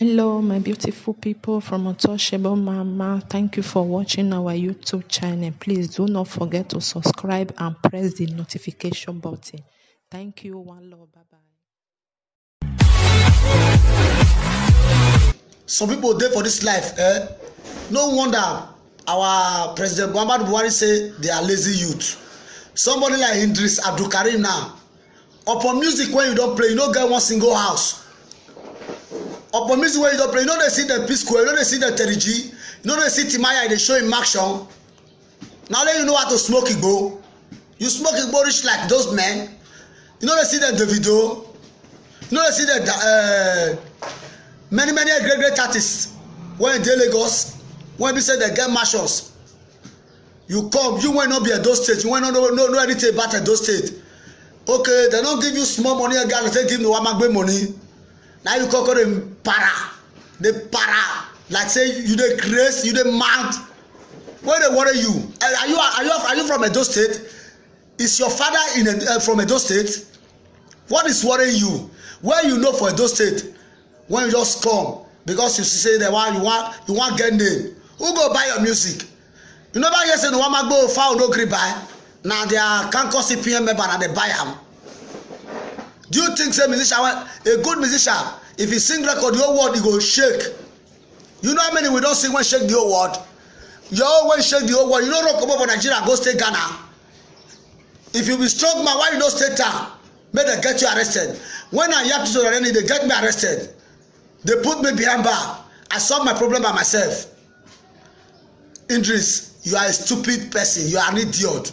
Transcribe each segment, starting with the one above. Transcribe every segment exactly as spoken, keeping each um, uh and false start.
Hello, my beautiful people from Untouchable Mama. Thank you for watching our YouTube channel. Please do not forget to subscribe and press the notification button. Thank you. One love. Bye bye. Some people dey for this life, eh? No wonder our President Muhammadu Buhari say they are lazy youth. Somebody like Idris Abdulkarim now, upon music wey you don play, you no get one single house. Upon music wey you don play, you no dey see dem P-Square, you no dey see dem Terry G, you no dey see Timaya dey show him action. Na only you know how to smoke igbo. You smoke igbo reach like those men. You no dey see dem Davido. You no dey see dem uh, many many great great artists wey dey Lagos, wey be say dem get mansions. You come, you wey no be Edo State, you wey no know, no know anything about Edo State. Okay, dem don give you small money again, dem take give Nwamagbe money. Now you come come dey para, dey para like say you dey craze, you dey mad. What dey worry you? Are you are you are you from Edo State? Is your father in a, uh, from Edo State? What is worrying you? Where you know for Edo State? When you just come because you see say dem wan you wan you wan get name. Who go buy your music? You never hear say Nwamagbe fowl no gree buy? Na their kanko C P M member na dey buy am. Do you think say musician wey a good musician, if he sing record, the whole world e go shake? You know how many we don sing wey shake the whole world? Your own wey shake the whole world, you no run comot for Nigeria go stay Ghana? If you be strong man, why you no stay town make dem get you arrested? When I yab to dem, dem get me arrested. Dem put me behind bar. I solve my problem by myself. Idris, you are a stupid person, you are an idiot.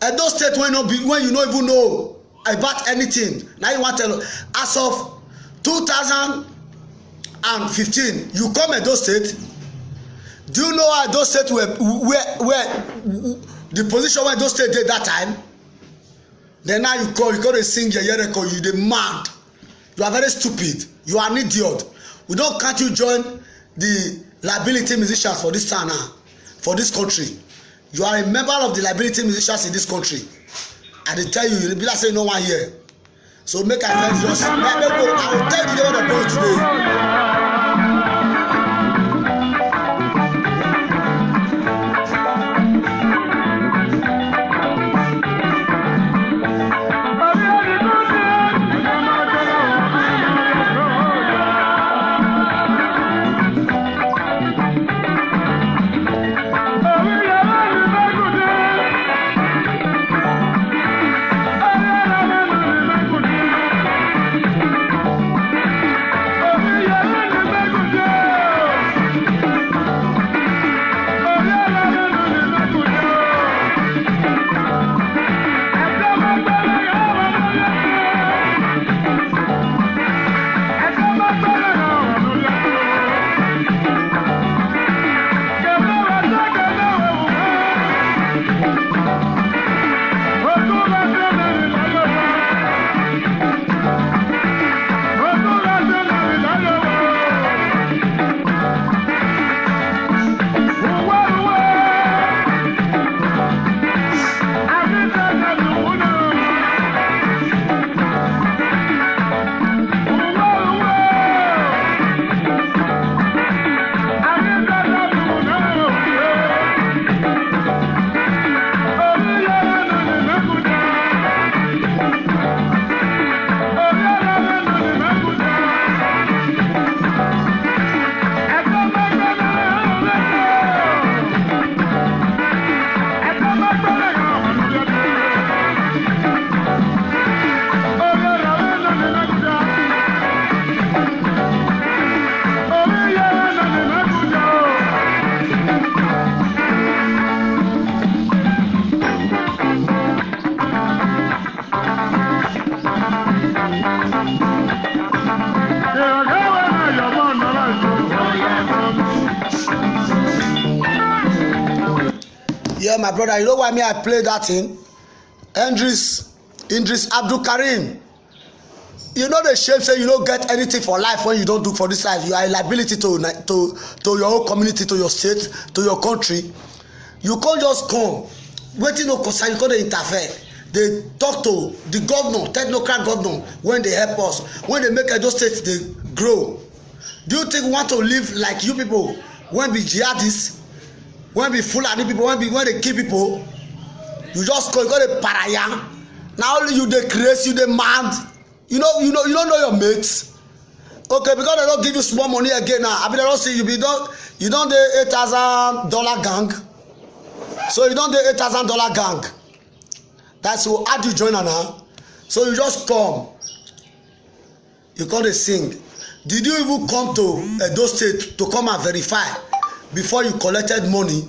Edo State wey no be wey you no even know about anything, na you wan tell us? As of two thousand and fifteen, you come Edo State. Do you know how Edo State were where where the position wey Edo State dey that time? Then now you call, you go dey sing yeye record, you dey mad. You are very stupid. You are an idiot. We don count you join the liability musicians for this town now, for this country. You are a member of the liability musicians in this country. I dey tell you, you be like say you no wan hear. So make I tell you just, make I go, I will tell you what I do today. Yeah, my brother, you know why me I play that thing? Idris, Idris Abdul Karim. You know the shame say you don't get anything for life when you don't do for this life. You are a liability to Ni- to to your own community, to your state, to your country. You can't just come. Wetin no concern you, come dey interfere. Dey talk to the governor, technocrat governor, when they help us, when they make Edo State dey grow? Do you think we want to live like you people, when be jihadists, when be Fulani people, when be, when they kill people? You just go, you go to paraya. Now only you dey craze, you dey mad. You know, you know, you don't know your mates. Okay, because they don't give you small money again now. I mean, I don't see you be don't you don't dey eight thousand dollar gang. So you don't dey eight thousand dollar gang. That's who had you join now. So you just come. You come dey sing. Did you even come to Edo State to come and verify before you collected money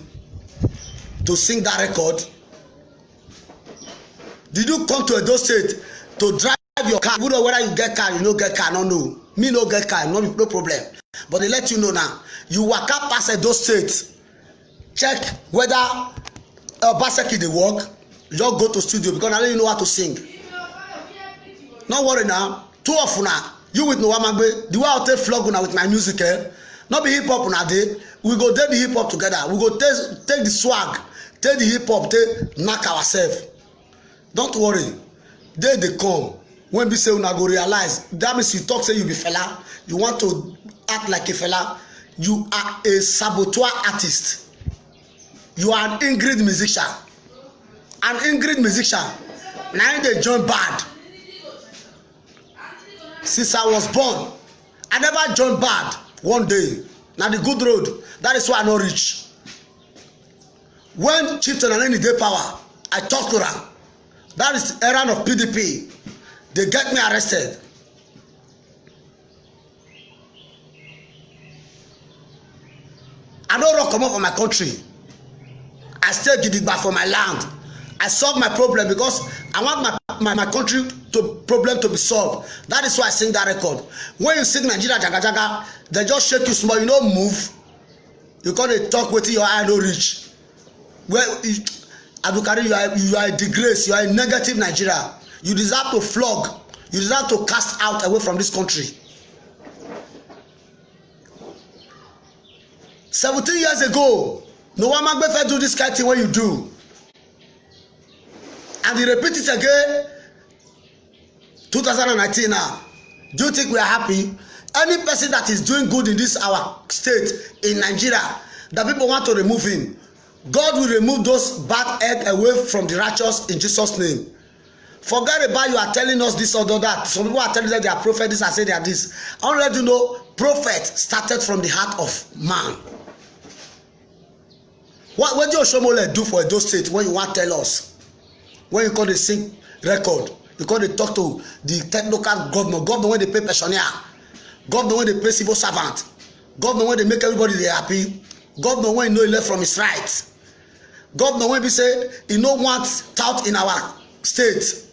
to sing that record? Did you come to Edo State to drive your car? Even though whether you get car, you no get car, no know. Me no get car, no, no problem. But they let you know now. You waka pass Edo State, check whether Obaseki dey work. You just go to studio because I don't even know how to sing. No worry now. Two of una, you with Noah Magbe, the way I take flog una with my music, eh? Not be hip hop una dey. We go dey the hip hop together. We go take take the swag, take the hip hop, take knock ourselves. Don't worry. Day dey come when be say una go realize. That means you talk say you be Fela. You want to act like a Fela. You are a saboteur artist. You are an Ingrid musician. An Ingrid musician. Now they join bad. Since I was born, I never join bad. One day, now the good road. That is why I no reach. When Chieftain Aneni dey power, I talk to am. That is the era of P D P. They get me arrested. I don't run comot for my country. I stay gidigba for my land. I solve my problem because I want my, my, my country to problem to be solved. That is why I sing that record. When you sing Nigeria Jaga Jaga, they just shake you small, you no move. You come dey talk wetin your eye no reach. Well, Abdulkarim, you are, you are a disgrace. You are a negative Nigeria. You deserve to flog. You deserve to cast out away from this country. Seventeen years ago, Noah Magbe first do this kind thing wey you do. And he repeat it again, two thousand and nineteen now. Do you think we are happy? Any person that is doing good in this our state in Nigeria, that people want to remove him, God will remove those bad egg away from the righteous in Jesus' name. Forget about you are telling us this or that. Some people are telling that they are prophet, this and say they are this. I want to let you know, prophet started from the heart of man. What, what did Oshomole do for Edo State when you want tell us? When you call the sing record, you call the talk to the tech local governor, governor when they pay pensioner, governor when they pay civil servant, governor when they make everybody they happy, governor when no left from his right, governor when be say he no want tout in our state,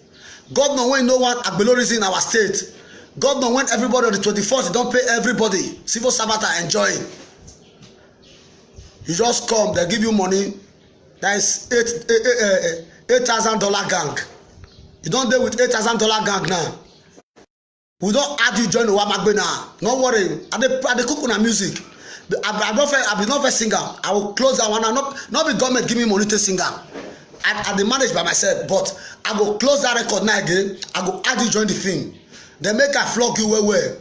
governor when no want agbelorism in our state, governor when everybody on the twenty-fourth don't pay everybody, civil servant are enjoying. You just come, they give you money. That is eight eight thousand dollar gang. You don't deal with eight thousand dollar gang now. We don't add you join Owamagbe now. No worry. I dey I dey cook una music. I, I don't fair, I be not fair singer. I will close that one. I not not be government give me money to sing am. I, I dey manage by myself, but I go close that record now again. I go add you join the film. They make I flog you well well.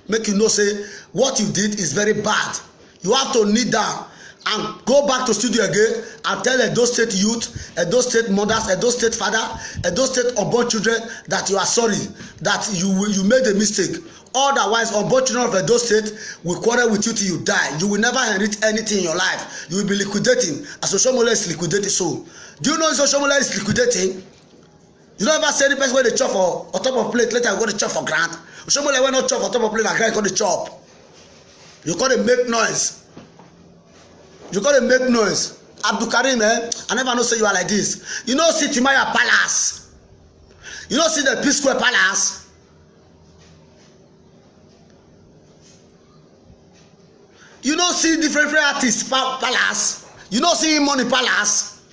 Make you know say what you did is very bad. You have to kneel down and go back to studio again and tell Edo State youth, Edo State mothers, Edo State father, Edo State unborn children that you are sorry, that you you made a mistake. Otherwise, unborn children of Edo State will quarrel with you till you die. You will never inherit anything in your life. You will be liquidating as Oshomole is liquidating. So, do you know Oshomole is liquidating? You don't ever see any person wey dey chop for on top of plate, later go dey chop for ground. Oshomole wey no chop for top of plate, na ground go dey chop. You go dey make noise. You go dey make noise. Abdulkarim, eh? I never know say you are like this. You know see Timaya Palace. You know see the P Square Palace. You know see different different artists pa- palace. You know see money palace.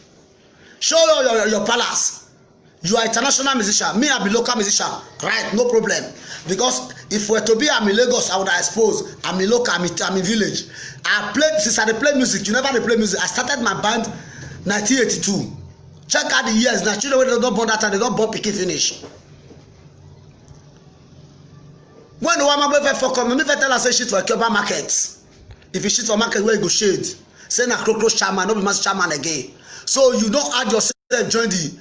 Show your, your, your palace. You are international musician. Me, I be local musician. Right, no problem. Because if we're to be, I'm in Lagos, I would have exposed. I'm in local, I'm in, I'm in village. I played since I dey play music. You never dey play music. I started my band nineteen eighty-two. Check out the years. Now, children wey don born that time, they don born pikin finish. When Uwamagbe first fuck up, me first tell am say shit for Ekioba market. If you shit for market, where you go shade? Say na cockroach chairman, no be mass chairman again. So you don add yourself join the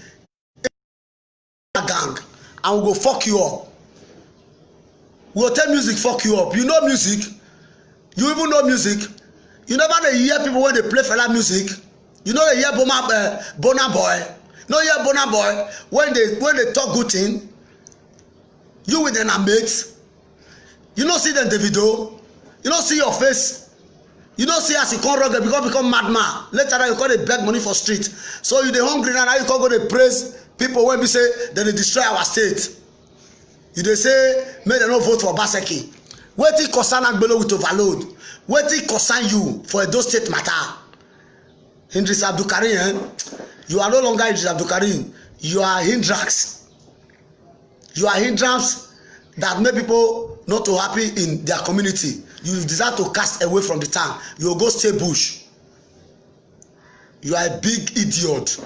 gang, and we go fuck you up. We go tell music fuck you up. You know music? You even know music? You never dey hear people when they play Fela music? You know they hear Burna, uh, Burna Boy? No hear Burna Boy when they, when they talk good thing? You with them are mates. You no see them, Davido. You no see your face. You no see as you come rugged, you come become madman. Later on, you come dey beg money for street. So you dey hungry now, now you come go dey praise people when we say they dey destroy our state. You dey say make dem no vote for Obaseki. Wetin concern Agbero with overload? Wetin concern you for Edo State matter? Idris Abdulkarim, eh? You are no longer Idris Abdulkarim. You are hindrance. You are hindrance that make people not to happy in their community. You desire to cast away from the town. You go stay bush. You are a big idiot.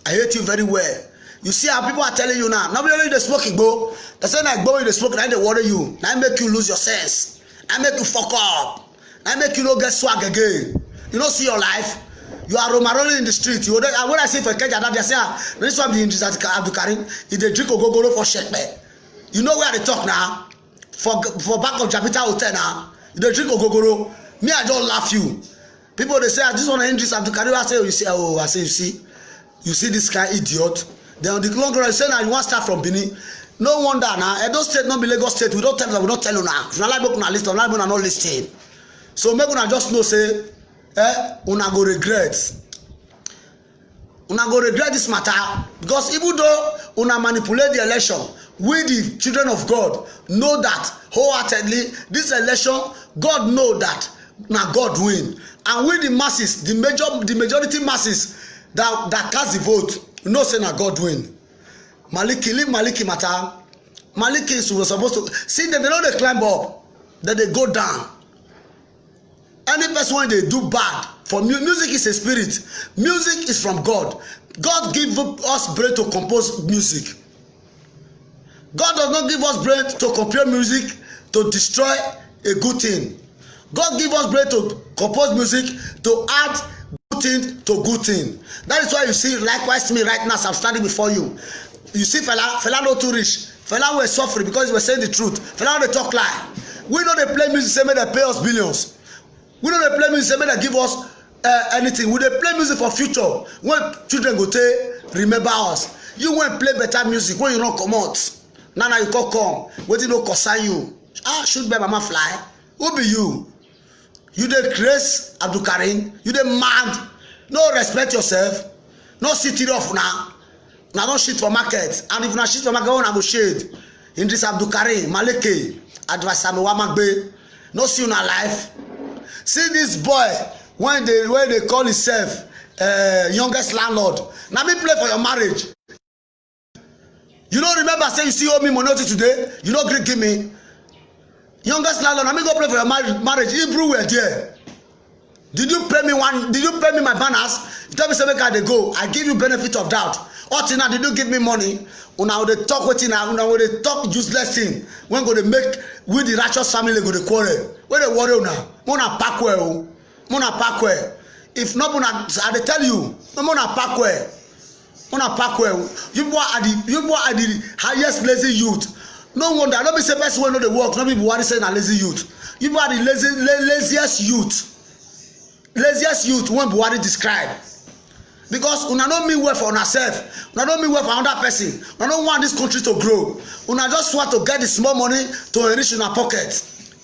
I hate you very well. You see how people are telling you now. Not only they smoke igbo, they say na igbo you dey smoke, na dey worry you. Na make you lose your sense. Na make you fuck up. Na make you no get swag again. You no see your life. You are romarolling in the street. You dey, and when I see for Ikeja that day, I say, ah, this one be Idris Abdulkarim. He dey drink ogogoro for shekpe. You know where I dey talk now? For, for back of Japita Hotel now. You dey drink ogogoro. Me, I just laugh you. People dey say, ah, this one na Idris Abdulkarim. I say, oh, you see, oh, I say, you see, you see this kind idiot. Then on the long run, you say now you wan start from Benin. No wonder now. Edo State no be Lagos State. We don tell una, we don tell una. If una like, make una listen. If una like, make una no listen. So make una just know say, eh, una go regret. Una go regret this matter, because even though una manipulate the election, we, the children of God, know that wholeheartedly this election, God know that na God win. And we, the masses, the major, the majority masses that, that cast the vote, know say na God win. Maliki, leave Maliki matter. Maliki is supposed to see them, they no dey climb up, then they go down. Any person wey dey do bad for mu-, music is a spirit. Music is from God. God give us brain to compose music. God does not give us brain to compare music to destroy a good thing. God give us brain to compose music to add good thing to good thing. That is why you see, likewise me right now as I'm standing before you. You see Fela, Fela no too rich. Fela were suffering because he was saying the truth. Fela no dey talk lie. We no dey play music say make dem pay us billions. We no dey play music say make dem give us, uh, anything. We dey play music for future when children go take remember us. You wan play better music when you no comot. Now, now you come come. Wetin no concern you? Ah, shoot bird mama fly. Who be you? You dey craze, Abdulkarim? You dey mad? No respect yourself. No see three of una. Una don shit for market. And if una shit for market, una go shade. Idris Abdulkarim, Maleke, Adviser Uwamagbe. No see una life. See this boy when they, when they call himself, uh, youngest landlord. Na me play for your marriage. You no remember say you still owe me money until today? You no gree give me. Youngest landlord, na me go play for your marriage, marriage. Hebrew were there. Did you pay me one? Did you pay me my banners? You tell me say make I dey go. I give you benefit of doubt. Up till now, did you give me money? Una go dey talk wetin na, una go dey talk useless thing wey go dey make we the righteous family go dey quarrel. Wey dey worry una? Una pack well o. Una pack well. If not, una, I dey tell you, una pack well. Una pack well. You people are the, you people are the highest lazy youth. No wonder. No be say person wey no dey work, no be Buhari say na lazy youth. You people are the lazy, la-, laziest youth. Laziest youth wey Buhari describe. Because una no mean well for una self. Una no mean well for another person. Una no want this country to grow. Una just want to get the small money to enrich una pocket.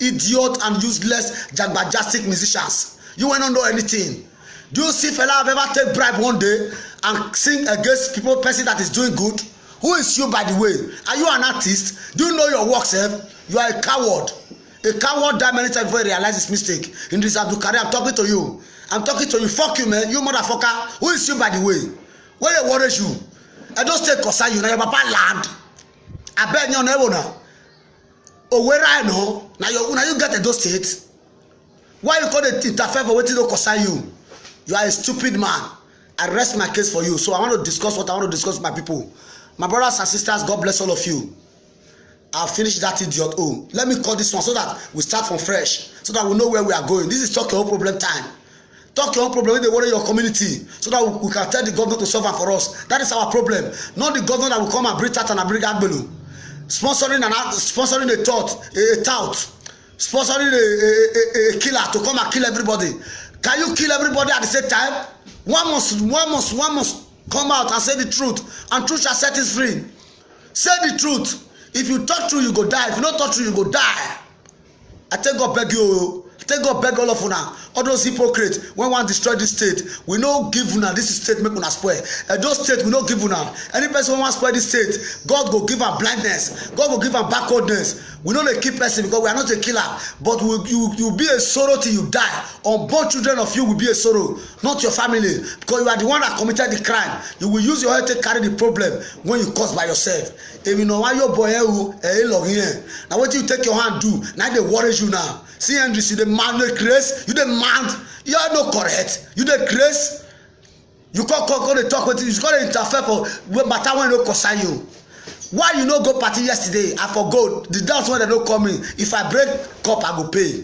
Idiot and useless jagbajastic musicians. You wey no know anything. Do you see Fela have ever take bribe one day and sing against people, person that is doing good? Who is you, by the way? Are you an artist? Do you know your work sef? You are a coward. A coward die many times before he realize his mistake. Idris Abdulkarim, I'm talking to you. I'm talking to you. Fuck you, man. You motherfucker. Who is you, by the way? Where dey worry you? Edo State concern you. Na your papa land. Abeg, you know now. Owera, no. Na your, na you get Edo State. Why you come dey interfere for wetin no concern you? You are a stupid man. I rest my case for you. So I want to discuss what I want to discuss with my people. My brothers and sisters, God bless all of you. I'll finish that idiot home. Let me call this one so that we start from fresh, so that we know where we are going. This is Talk Your Own Problem time. Talk your own problem wey dey worry your community, so that we, we can tell the government to solve am for us. That is our problem. Not the government that will come and bring tat and bring agbelu, sponsoring an act, sponsoring a thought, a, a tout, sponsoring a, a, a, a killer to come and kill everybody. Can you kill everybody at the same time? One must, one must, one must come out and say the truth, and truth shall set us free. Say the truth. If you talk true, you go die. If you no talk true, you go die. I take God beg you o. I take God beg all of una. All those hypocrites wey wan destroy this state, we no give una this state make una spoil. Edo State, we no give una. Any person wey wan spoil this state, God go give am blindness. God go give am backwardness. We no dey kill person because we are not a killer. But we, you, you be a sorrow till you die. Unborn children of you will be a sorrow, not your family, because you are the one that committed the crime. You will use your head to carry the problem when you cause by yourself. Èmi náà wá yóò bọ ẹ o, ẹ ẹ lọ yẹn. Na wetin you take your hand do, na dey worry you now. See Andrews, you dey mad, you dey craze, you dey mad, you are no correct, you dey craze. You come come come dey talk wetin you come dey interfere for wey matter wey no concern you. Why you no go party yesterday? I for go. The dance wey dem no call me. If I break cup, I go pay.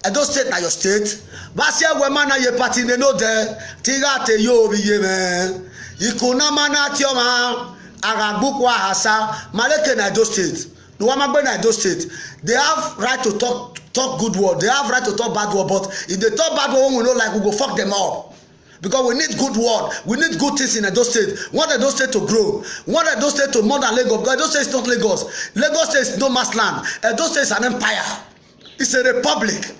Edo State na your state. Basia wema na ye party ne no de. Tiga te yo bi ye me. Ikuna mana tioma. Agagbukwa hasa. Maleke na Edo State. Nuwamagbe na Edo State. They have right to talk talk good word. They have right to talk bad word. But if they talk bad word, when we no like, we go fuck them up. Because we need good word, we need good things in Edo State. We want Edo State to grow. We want Edo State to more than Lagos. Because Edo State is not Lagos. Lagos State is no man's land. Edo State is an empire. It's a republic.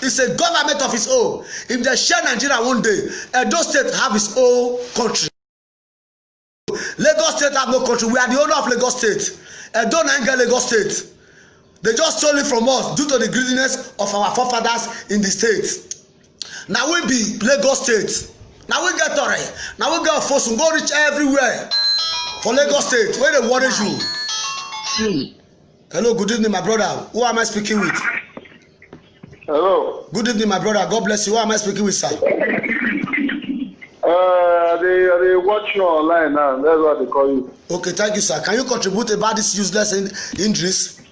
It's a government of its own. If they share Nigeria one day, Edo State have its own country. Lagos State have no country. We are the owner of Lagos State. Edo na im get Lagos State. They just stole it from us due to the greediness of our forefathers in the state. Na we be Lagos State. Na we get Tore. Na we get Ofosun. Go reach everywhere for Lagos State. Where they worry you? Hello, good evening, my brother. Who am I speaking with? Hello. Good evening, my brother. God bless you. Who am I speaking with, sir? Uh, they they watch you online now. That's why they call you. Okay, thank you, sir. Can you contribute about this useless in- injuries?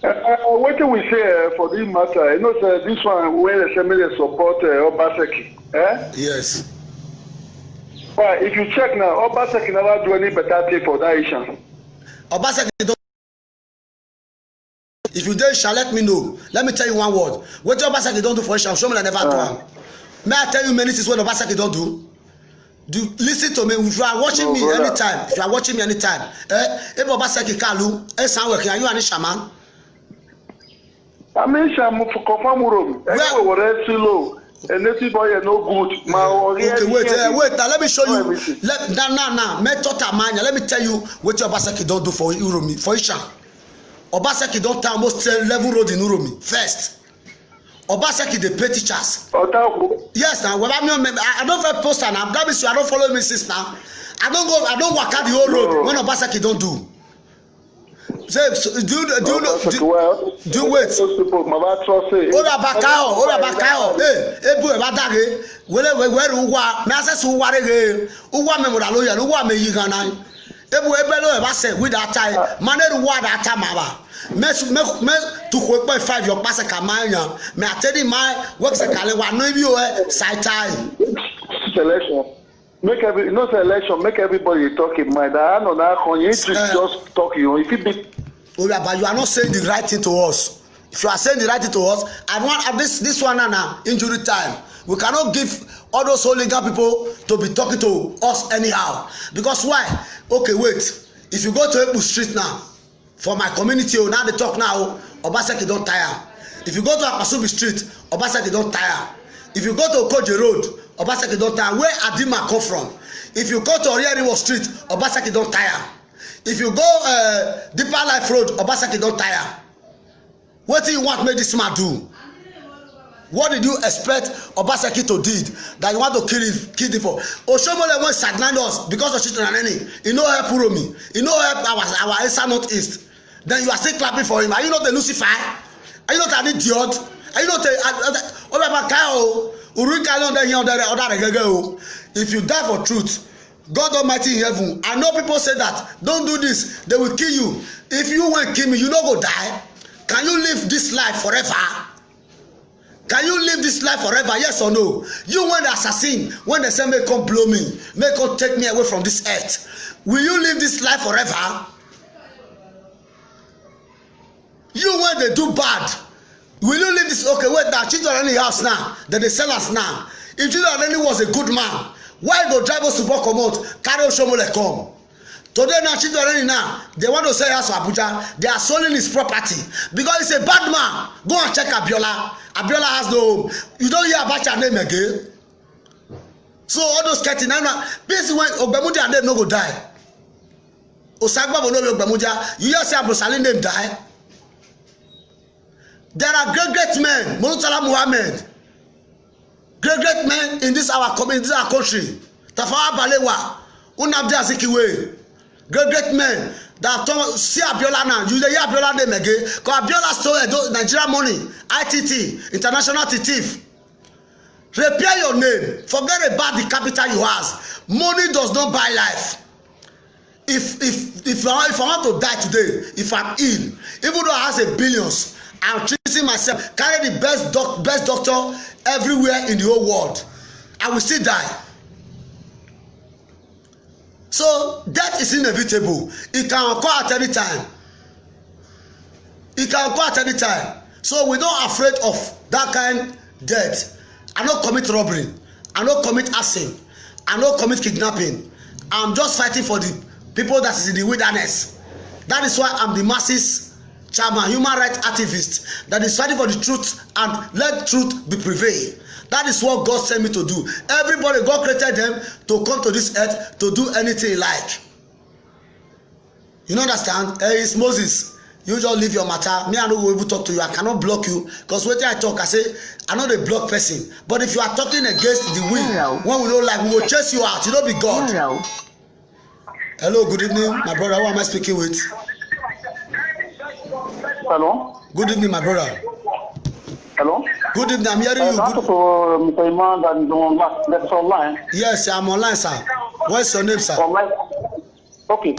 Uh, wetin we say uh, for this matter, you know, say this one wey they say make they support uh, Obaseki. Eh? Yes. But if you check now, Obaseki never do any better thing for that issue. Obaseki don. If you dey sha, let me know. Let me tell you one word. Wetin Obaseki don do for Isha, Oshiomhole never do am. May I tell you many things wey Obaseki don do? Do listen to me. If you are watching me anytime, if you are watching me anytime, eh? Ebe Obaseki Kalu, eh, Sanwó-Eke, are you an Ishaman? I mean, Sham for confirm room. Anyway, what else you know? A native boy, no good. Ma, Okay, wait, eh, wait. Now let me show you. Let now, now, now. Me tota manya. Let me tell you what Obaseki don do for Uromi, for Isha. Obaseki don tie almost eleven road in Uromi. First, Obaseki dey pay teachers. Otaku. Yes, now. Well, I mean, I I don't fit post am. That means you I don't follow me since now. I don't go. I don't work out the whole road when Obaseki don do. Say, so, do you do you know? Otaku, Do, well, do wait. Those people, my bad trust say. Ora bakao, ora bakao. Hey, ebu e badare. Wele we we uwa. Me access uwa rege. Uwa me mura lo ya. Uwa me yigana. Ebu ebe lo e ba se with that time. Mane uwa that time aba. Me su- me me to ko pe five your pass ka manya. Me atedi my work se kale wa no bi o e sai tai. Selection. Make every you know say election make everybody talk in mind. I know now. Can you just talk? You know, if you be Oh, yeah, but you are not saying the right thing to us. If you are saying the right thing to us, I want at this this one now, now injury time. We cannot give all those hooligan people to be talking to us anyhow. Because why? Okay, wait. If you go to Ebu Street now, for my community, oh, now they talk now, Obaseki don't tire. If you go to Akpasubi Street, Obaseki don't tire. If you go to Okoje Road, Obaseki don't tire. Where Adima come from? If you go to Orieriwo Street, Obaseki don't tire. If you go uh, Deeper Life Road, Obaseki don't tire. What do you want make this man do? What did you expect Obaseki to did that you want to kill him, kill him for? Oshiomhole went sideline us because of shooting an enemy. He no help Uromi. He no help our our Esa North East. Then you are still clapping for him. Are you not a Lucifer? Are you not an idiot? Are you not a? a, a oh, my God, oh, Uri Kali on the here, on the other, oh. If you die for truth, God Almighty in heaven, I know people say that, "Don't do this, they will kill you." If you wan kill me, you no go die? Can you live this life forever? Can you live this life forever? Yes or no? You, when the assassin, when they say, "Make come blow me, make come take me away from this earth," will you live this life forever? You, when they do bad, will you leave this? Okay, wait now. Children in house now, that they sell us now. If Children was a good man, why go drive us to Bokomot, carry Oshomole come? Today now, Children now, they want to sell us to Abuja. They are selling his property because he's a bad man. Go and check Abiola. Abiola has no home. You don't hear about your name again. So all those skirting, now, now, this is when Ogbemudia name no go die. Osagbabo no be Ogbemudia. You hear say Abdulsalim name die? There are great, great men. Murtala Muhammad. Great, great men in this our community, this our country. Tafawa Balewa, Nnamdi Azikiwe. Great, great men that have turned, see Abiola now. You dey hear Abiola name again? 'Cause Abiola stole Edo, Nigeria money, I T T, international thief. Repair your name. Forget about the capital you has. Money does not buy life. If if if I, if I want to die today, if I'm ill, even though I have a billions, I'm treating myself, carry the best doc, best doctor everywhere in the whole world, I will still die. So death is inevitable. It can occur at any time. It can occur at any time. So we don't afraid of that kind death. I no commit robbery. I no commit arson. I no commit kidnapping. I'm just fighting for the people that is in the wilderness. That is why I'm the masses chairman, human rights activist that is fighting for the truth and let truth be prevail. That is what God sent me to do. Everybody, God created them to come to this earth to do anything he like. You no understand? Eh, it's Moses. You just leave your matter. Me, I no go even talk to you. I cannot block you. 'Cause wetin I talk, I say, I no dey block person. But if you are talking against the will, when we no like, we go chase you out. You no be God. Hello, good evening, my brother. Who am I speaking with? Hello? Good evening, my brother. Hello? Good evening. I'm hearing Uh, you. can I Good. talk to uh, Mister Iman that is on, that's online? Yes, I'm online, sir. What's your name, sir? Online? Okay.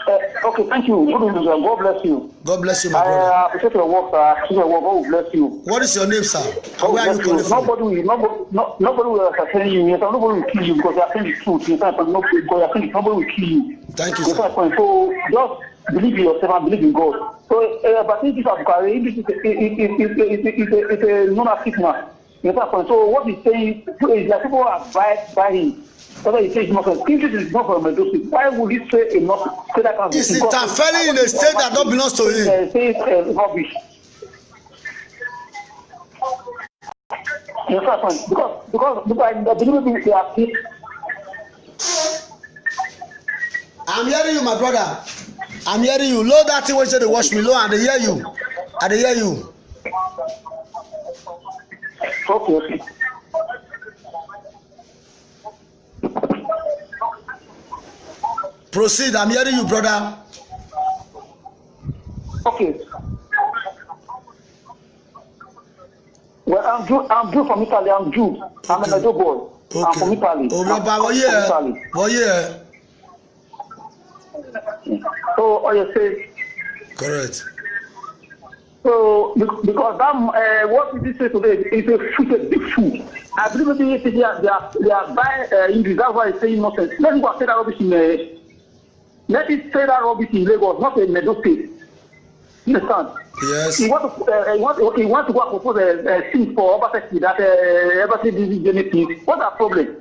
Uh, okay, thank you. Good evening, sir. God bless you. God bless you, my I brother. uh, appreciate your work, sir. I appreciate your work. God will bless you. What is your name, sir? God And where are you bless calling you. from? Nobody will, nobody, no, nobody will entertain you. Yes, nobody will kill you because you are saying the truth. Yes, sir. No, because you are saying the truth. Nobody will kill you. Thank you, Yes, sir. sir. So just believe in yourself and believe in God. So, uh, but if this is Bukari, this is a, it, it, it, it, it, it's a, it's a lunatic man. Yes, sir. So what he's saying is that people are by, by him. That's why he says nonsense. If this is not from Edo State, why would he say a nonsense? Say that kind of He's thing? interfering in a state that don't belong to him. Uh, say uh, rubbish. Yes, sir. Because because because I believe they are I'm hearing you, my brother. I'm hearing you. Load that thing when you dey watch me. Low, I dey hear you. I dey hear you. Okay, okay. Proceed. I'm hearing you, brother. Okay. Well, I'm Jew. I'm Jew from Italy. I'm Jew. I'm an Okay. Edo boy. I'm Okay. from Italy. Oh, I'm Baba, well, from yeah. Italy. Well, yeah. So, all you say, Correct. so be- because that uh, what did he say today is a fool, a big fool. I believe maybe they are they are, they are by uh, English. That's why he's saying nonsense. Let him go and say that rubbish in. Uh, let him say that rubbish in Lagos, not in Edo State. You understand? Yes. He want to uh, he want he want to go and propose a, a thing for Obaseki that uh, Obaseki didn't do anything. What's that problem?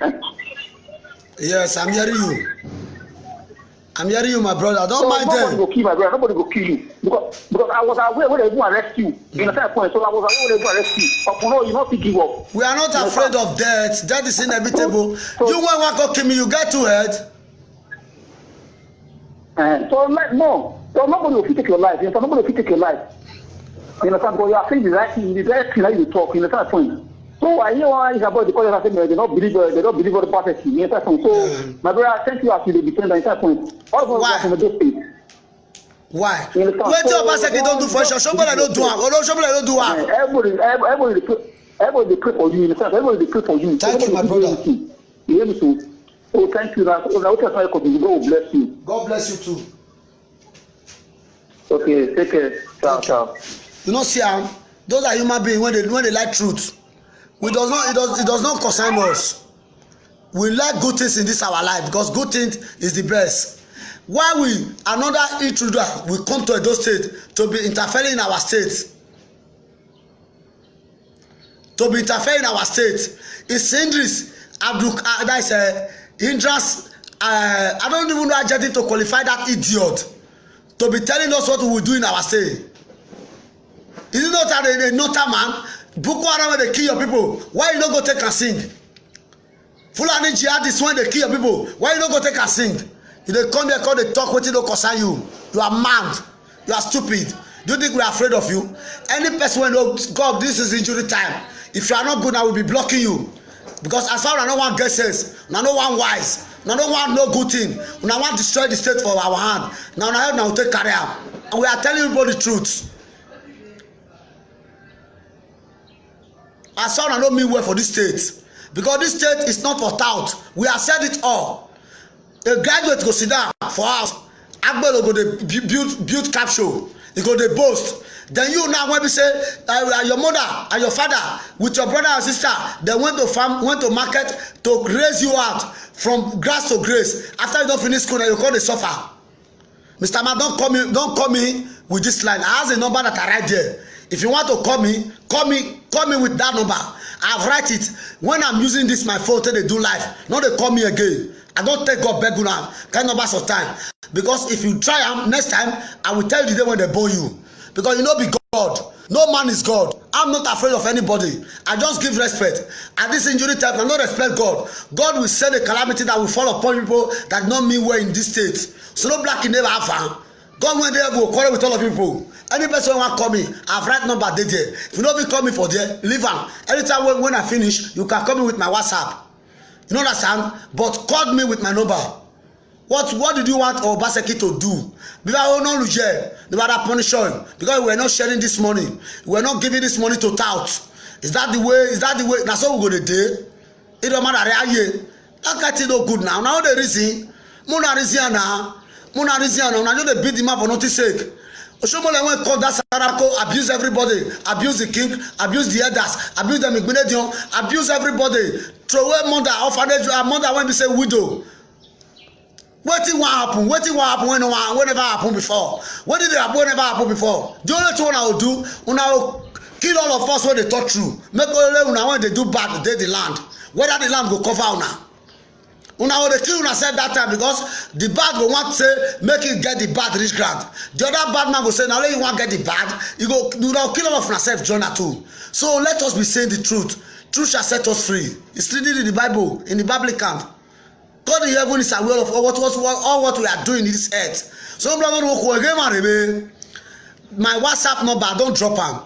Eh? Yes, I'm hearing you. I'm hearing you, my brother. Don't So mind nobody them. Go kill my brother. Nobody go kill you because because I was aware when they go arrest you. You understand the point? So I was aware when they go arrest you. But no, you not think give up. We are not Yes, afraid sir. Of death. Death is inevitable. So- You want one go kill me, you get two head. Uh, so like no, so nobody will fit take your life. You understand? Nobody will fit take your life. You understand? Because you are saying the right thing, the right thing that you talk. You understand the point? So I hear why is about the college. I say they don't believe uh, they don't believe all the prophecy. You understand? So Yeah. My brother, thank you as you dey defend. You understand the point? All of us Why? Are from the state. Why? You understand? Wetin So, Obaseki don do for you? Shobole no do am. Odo Shobole no do am. Uh, everybody, everybody, everybody dey pray, everybody dey pray for you. You understand? Everybody dey pray for you. Thank you, Everybody my dey do brother. Anything. You hear me so? Oh, thank you. Now, now, what I call you? God will bless you. God bless you too. Okay, take care. Ciao, ciao. You know, see, um, those are human beings when they when they like truth. We does not it does it does not concern us. We like good things in this our life because good things is the best. Why we another intruder will come to Edo State to be interfering in our state? To be interfering in our state is hindrance. Abdul, uh, that is a hindrance. Uh, I don't even know how to qualify that idiot to be telling us what we will do in our state. Is it not that a, a northern man? Boko Haram, when they kill your people, why you no go take and sing? Fulani jihadists, when they kill your people, why you no go take and sing? You dey come here, come dey talk wetin no concern you. You are mad. You are stupid. Do you think we are afraid of you? Any person wey no, God, this is injury time. If you are not good, I will be blocking you. Because as far as I no wan get sense, una no wan wise, una no wan know good thing, una wan destroy the state for our hand. Na una help una go take carry am. And we are telling you the truth. As far as I no mean well for this state, because this state is not for tout. We have said it all. A graduate go sit down for house, agbero go dey bu- build build capsule, e go dey boast. Then you now when we say uh, uh, your mother and your father with your brother and sister, they went to farm, went to market to raise you out from grass to grace. After you don finish school, na you come dey suffer. Mister Man, don't call me, don't call me with this line. I have a number that I write there. If you want to call me, call me, call me with that number. I've write it. When I'm using this my phone, take dey do live. No dey call me again. I don take God beg una kind numbers of time. Because if you try am next time, I will tell you the day when they born you. Because you no be God. No man is God. I'm not afraid of anybody. I just give respect. At this injury time, I no respect God. God will send a calamity that will fall upon people that no mean well in this state. So no black in never have am. God wey dey heaven go quarrel with all of people. Any person wey wan call me, I've write number dey there. If you no fit call me for there, leave am. Anytime when, when I finish, you can call me with my WhatsApp. You no understand? But call me with my number. What what did you want Obaseki to do? Bí bá wọn náà lù jẹ, they were punishing because we were not sharing this money. We were not giving this money to tout. Is that the way? Is that the way? Na so we go dey dey. It don't matter. Aye, that kind thing no good now. Now the reason, mo na reason na, mo na reason na. Una just dey beat the man for nothing sake. Oshomole wey call that Sarako abuse everybody, abuse the king, abuse the elders, abuse them Igbinedion, abuse everybody. Throw away mother, orphanage, uh, mother wey be say widow. Wetin wan happen? Wetin wan happen wey no wan wey never happen before? Wetin dey happen wey never happen before? The only thing una go do, una go kill all of us wey dey talk true. Make only una wey dey do bad dey the land. Whether the land go cover una. Una go dey kill una sef that time because the bad go want say make e get the bad reach ground. The other bad man go say na only you wan get the bad, you go una go kill all of una sef join am too. So let us be saying the truth. Truth shall set us free. It's written in the Bible, in the Bible account. God in heaven is aware of all what, what, what, all what we are doing in this earth. So, brother, my WhatsApp number, I don't drop am.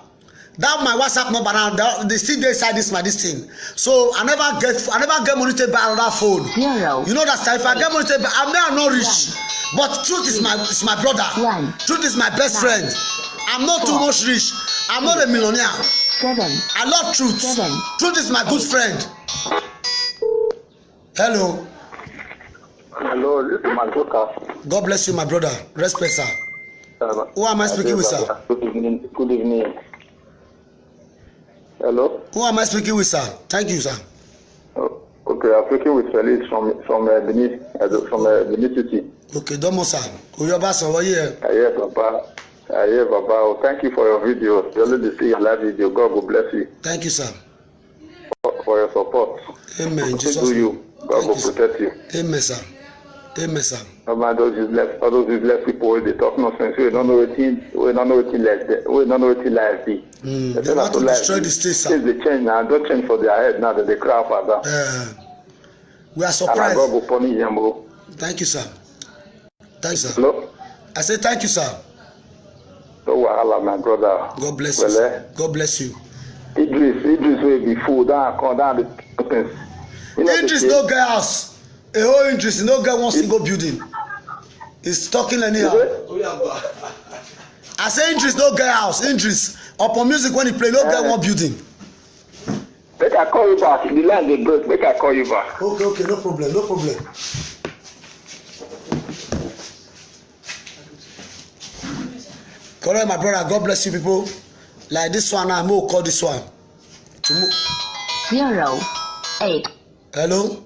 That my WhatsApp number now, the, the still dey inside this my this thing. So I never get I never get money to buy another phone. Zero. You know that if I get money to buy, I may not rich, but truth is my is my brother. One. Truth is my best friend. I'm not too much rich. I'm not a millionaire. Seven. I love truth. Seven. Truth is my good friend. Hello. Hello, this is Mazoka. God bless you, my brother. Respect, sir. Uh, Who am I speaking with, sir? Good evening. Good evening. Hello. Who am I speaking with, sir? Thank you, sir. Oh, okay, I'm speaking with Felix from from uh, Benin, uh, from uh, Benin City. Okay, Domo, sir. Oyoba, sir, what here? I hear Baba. I hear Baba. Oh, thank you for your video. You always see your live video. God will bless you Thank you, sir. for, for your support. Amen. Continue Jesus. Do you. God Thank will you, sir. Protect you. Amen, sir. Amen, sir. No man, those useless, all those useless people wey dey talk nonsense. We don't know wetin, we don't know wetin life dey, we don't know wetin life be. Mm, They they tell want us to life destroy be. the state, sir. Things dey change now. Don't change for their head now. That they cry up and down. Uh, we are And I surprised. God go punish them. Oh. Thank you, sir. Thank you, sir. Hello. I say thank you, sir. No wahala, my brother. God bless you, Well, sir. eh, God bless you. Idris, Idris wey be fool. That come down the things. You know the Idris thing. No get house. A whole Idris no get one single building. He's talking anyhow. I say Idris no get house. Idris upon music when he play no get Eh. One building. Make I call you back. The line dey break. Make I call you back. Okay, okay, no problem, no problem. Correct, my brother. God bless you, people. Like this one, I'm gonna call this one. Tomorrow. Zero eight. Hello.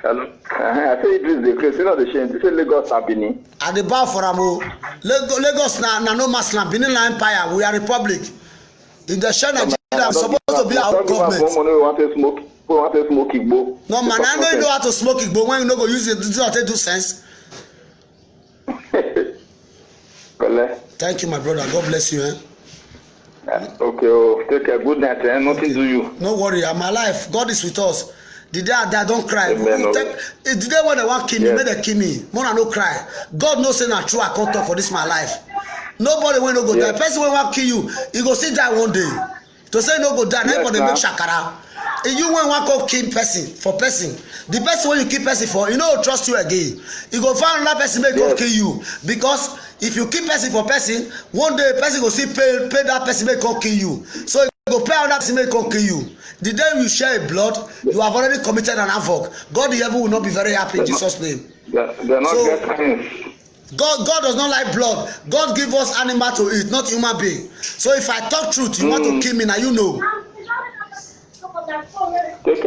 Hello. Uh-huh. I say Idris dey craze. You know the shame. You say Lagos and Benin. I dey bow for am o. Lagos, Lagos na na no man's land. Benin na empire. We are republic. If they share Nigeria, I'm supposed to be our government. Money we want to smoke. We want to smoke igbo. No man, I know you know how to smoke igbo when you no go use it. This is what do sense. Pẹ̀lẹ́. Thank you, my brother. God bless you. Eh? Okay, oh, take care. Good night. Eh? Nothing do you. No worry, I'm alive. God is with us. The day I die, don't cry. Amen, Who oh. take, eh, the day when they want kill me, Yes. Make they kill me. More I no cry. God knows say na true I come talk for this my life. Nobody wey no go die. Yes. Person wey want kill you, he go still die one day. To say no go die, Yes, nobody sir. Make shakara. If you wey want come kill person for person, the person wey you kill person for, he no go trust you again. He go find another person make come Yes. Kill you, because if you kill person for person, one day person go still pay pay that person make come kill you. So he go pay another person make come kill you. The day you share a blood, you have already committed an havoc. God in heaven will not be very happy in Jesus' name. They, they not So- get sense. God, God does not like blood. God give us animal to eat, not human being. So if I talk truth, you want to kill me now, you know. Take